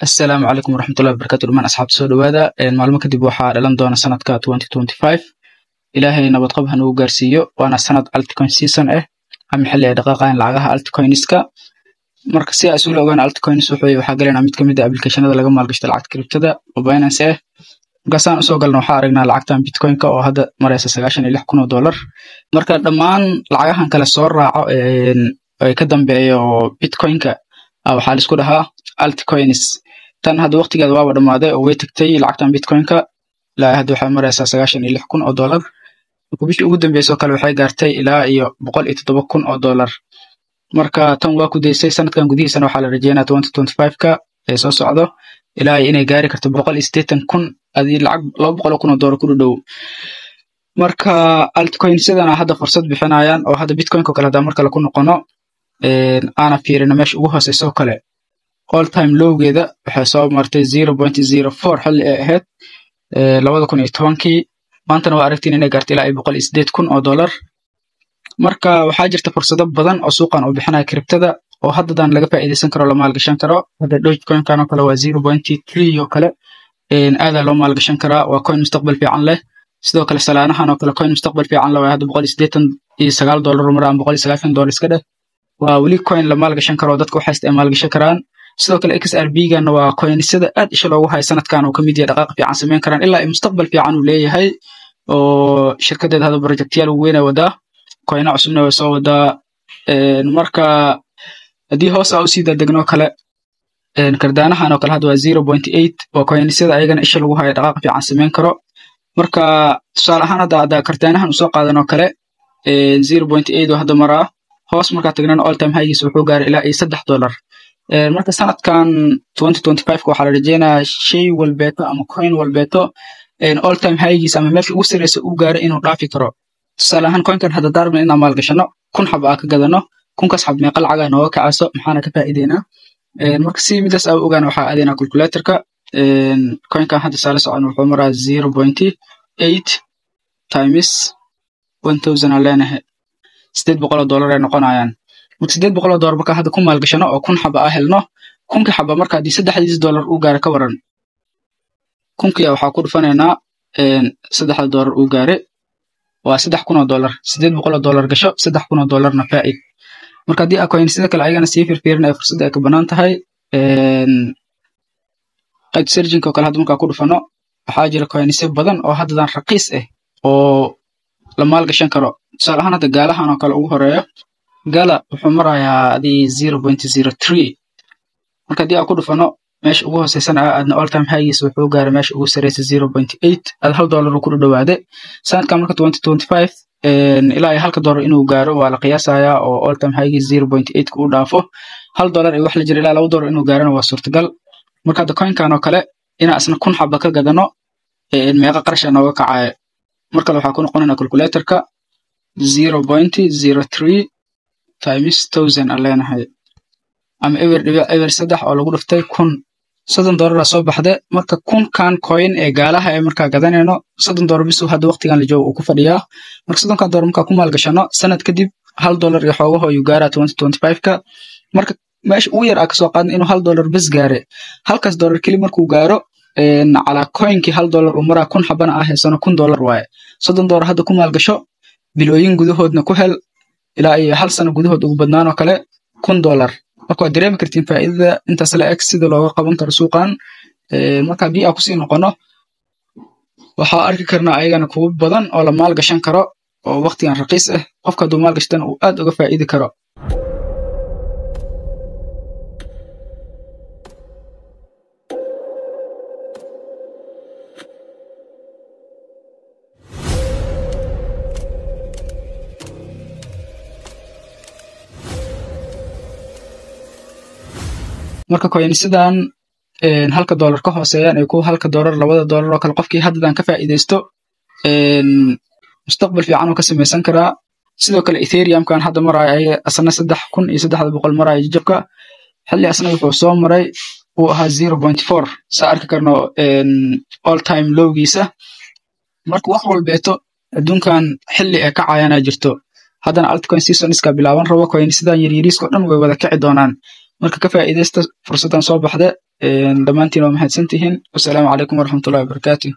Assalaamu calaykum waraxmatullahi wabarakaatu dhammaan asxaabta soo dhawaada. Maalmo kadib waxaa dhalan doona sanadka 2025. Ilaahay nabadqab ha nagu gaarsiiyo. Waana sanad altcoin season ah ama xilli ay dhaqaaqayaan lacagaha altcoinska. Marka si ay isula ogaan altcoins wuxuu waxaa galaynaa mid ka mid ah applicationada laga maalgashto lacagta cryptada oo Binance ah. Markaasaan usoo galno waxaa aragnaa lacagtan Bitcoin-ka oo hadda maraysa 96,000 oo dollar. Marka dhammaan lacagahan kale soo raaco ee ka dambeeyo Bitcoin-ka waxaa la isku dhahaa altcoins. Tan hadda waqtigeeda waaba dhammaaday oo way tagtay lacagtan Bitcoin-ka, ilaa hadda waxay maraysaa 96,000 oo dollar. Marka bishii ugu dambeysay oo kale waxay gaartay ilaa iyo 107,000 oo dollar. Marka tan waa ku daysay sanadkan gudihiisana waxaa la rajeynayaa 2025-ka ee soo socdo ilaa inay gaari karto 180,000, adii lacag 200,000 oo dollar ku dhow. Marka altcoins-yadana hadda fursad bixinayaan oo hadda Bitcoin-ka oo kale haddaan mar kale ku noqono aana fiirino meesha ugu hooseysa oo kale, all time lowgeeda waxay soo martay 0.04 xilli ay ahayd 2010-kii. Maantana waa aragtiin inay gaartay ilaa iyo 108,000 oo dollar. Marka waxaa jirta fursado badan oo suuqan uu bixinayo cryptada oo haddadan laga faa'iideysan karo, la maalgashan karo. Hadda Dogecoin-kan oo kale waa 0.3 oo kale, aadaa loo maalgashan karaa, waa coin mustaqbal fiican leh. Sidoo kale Solanahan oo kale coin mustaqbal fiican leh, waa hadda 189 dollar maraa ama 190 dollar iska dheh, waa weli coin la maalgashan karo, dadka waxay ay maalgashan karaan. Sidoo kale XRP-gana waa coinsada aad isha loogu hayo sanadkan oo kamid yahay, dhaqaaq fiican sameyn karaan ilaa mustaqbal fiican uu leeyahay oo shirkadeeda hadda projectyaal weyn ay wadaa, coina cusubna way soo wadaa. Marka haddii hoos aa usii dadegnoo kale, Cardanahan oo kale hadda waa 0.8, waa coinsada ayagana isha lagu hayo, dhaqaaq fiican sameyn karo. Marka tusaale ahaan hadda Cardanahan usoo qaadan oo kale 0.8 oo hadda maraa, hoos markaa tagnana all time highgiisa wuxuu gaaray ilaa iyo $3. Marka sanadkan 2025 waxaa la rajeynayaa shay walbeeto ama coin walbeeto all time highgiisa ama meesha ugu sareysa uu gaaray inuu dhaafi karo. Tusaale ahaan coinkan hadda daarbna inaan maalgashano, 1000 xab aa ka gadano, 1000-kaas xab meeqa lacag nooga kacayso, maxaana ka faa'iideynaa? Marka si midaas aa ogaan waxaa aadaynaa calculatorka. Coinkan hadda saala socon wuxuu maraa 0.8 times 1000 aan leenahay, 800 oo dollar ay noqonayaan. Marka 800 oo dollar marka hadda ku maalgashano oo 1000 xaba aa helno, 1000-kii xaba marka haddii saddexdiis dollar uu gaaro ka waran, 1000-kii waxaa ku dhufanaynaa saddexda dollar uu gaare, waa 3000 oo dollar. 800 oo dollar gasho, 3000 oo dollarna faa'id. Marka haddii aa coin sida kale ayagana sii firfiirin ay fursadda ay ka bannaan tahay, qaybta searching oo kale hadda markaa ku dhufano waxaa jira coinsyo badan oo haddadan raqiis ah oo la maalgashan karo. Tusaale ahaan hadda Galahan oo kale ugu horeeyo, Gala wuxuu marayaa adii 0.03. Marka haddii aan ku dhufano meesha ugu hooseysana aa aadna, all time highgiisa wuxuu gaaray meesha ugu sareysa 0.8, ad $1 ku dhadhawaade sanadkan. Marka 2025 ilaa iyo halka dollar inuu gaaro waa la qiyaasayaa oo all time highgiisa 0.8 uu dhaafo, $1 iyo wax la jira ilaa $2 inuu gaarana waa suurtagal. Marka hadda coinkan oo kale inaa isna 1000 xaba ka gadano, meeqa qarasha nooga kacaya? Mar kale waxaa ku noqonayna calculatorka, 0.03 times 1000 aan leenahay ama 0.03 oo lagu dhuftay 1000, $30 soo baxde. Marka 1000-kan coin ee Galaha ee markaa gadanayno $30 bisu hadda waqtigan la joogo uu ku fadhiyaa. Marka 30-kan dollar markaa ku maalgashano, sanad kadib $1 iyo xoogaho ayuu gaaraa 2025-ka. Marka meesha ugu yar aa kasoo qaadna inuu $1 bes gaare, halkaas dollar keli markuu gaaro calaa coinkii $1 uu maraa, 1000 xabana aa haysano, $1000 waaye. $30 hadda ku maalgasho, bilooyin gudahoodna ku hel, ilaa iyo hal sano gudahood ugu badnaan oo kale $1000. Marka waad dareemi kartiin faa'iidada intaas la eg sida looga qaban karo suuqan. Marka haddii aan kusii noqono waxaa arki karnaa ayagana kuwo badan oo la maalgashan karo oo waqtigan raqiis ah, qofka hadduu maalgashtana uu aad uga faa'iidi karo. Marka coinsidan halka dollar ka hooseeyaan ee kuwa halka dollar, labada dollar oo kale, qofkii haddadan ka faa'iideysto mustaqbal fiican uu ka samaysan karaa. Sidoo kale Ethereum-kan hadda maraya ayaga asna 3300 maraya jajabka, xilli asna wuxuu soo maray uu ahaa 0.4, saa arki karno all time lowgiisa. Marka wax walbeeto adduunkan xilli ay kacayaana jirto, haddana altcoin season iska bilaaban rabo, coin sidan yaryariiska oo dhan way wada kici doonaan. Marka ka faa'iideysta fursaddan soo baxde. Dhammaantiin waa mahadsantihiin. Wasalaamu calaykum waraxmatullahi wabarakaatu.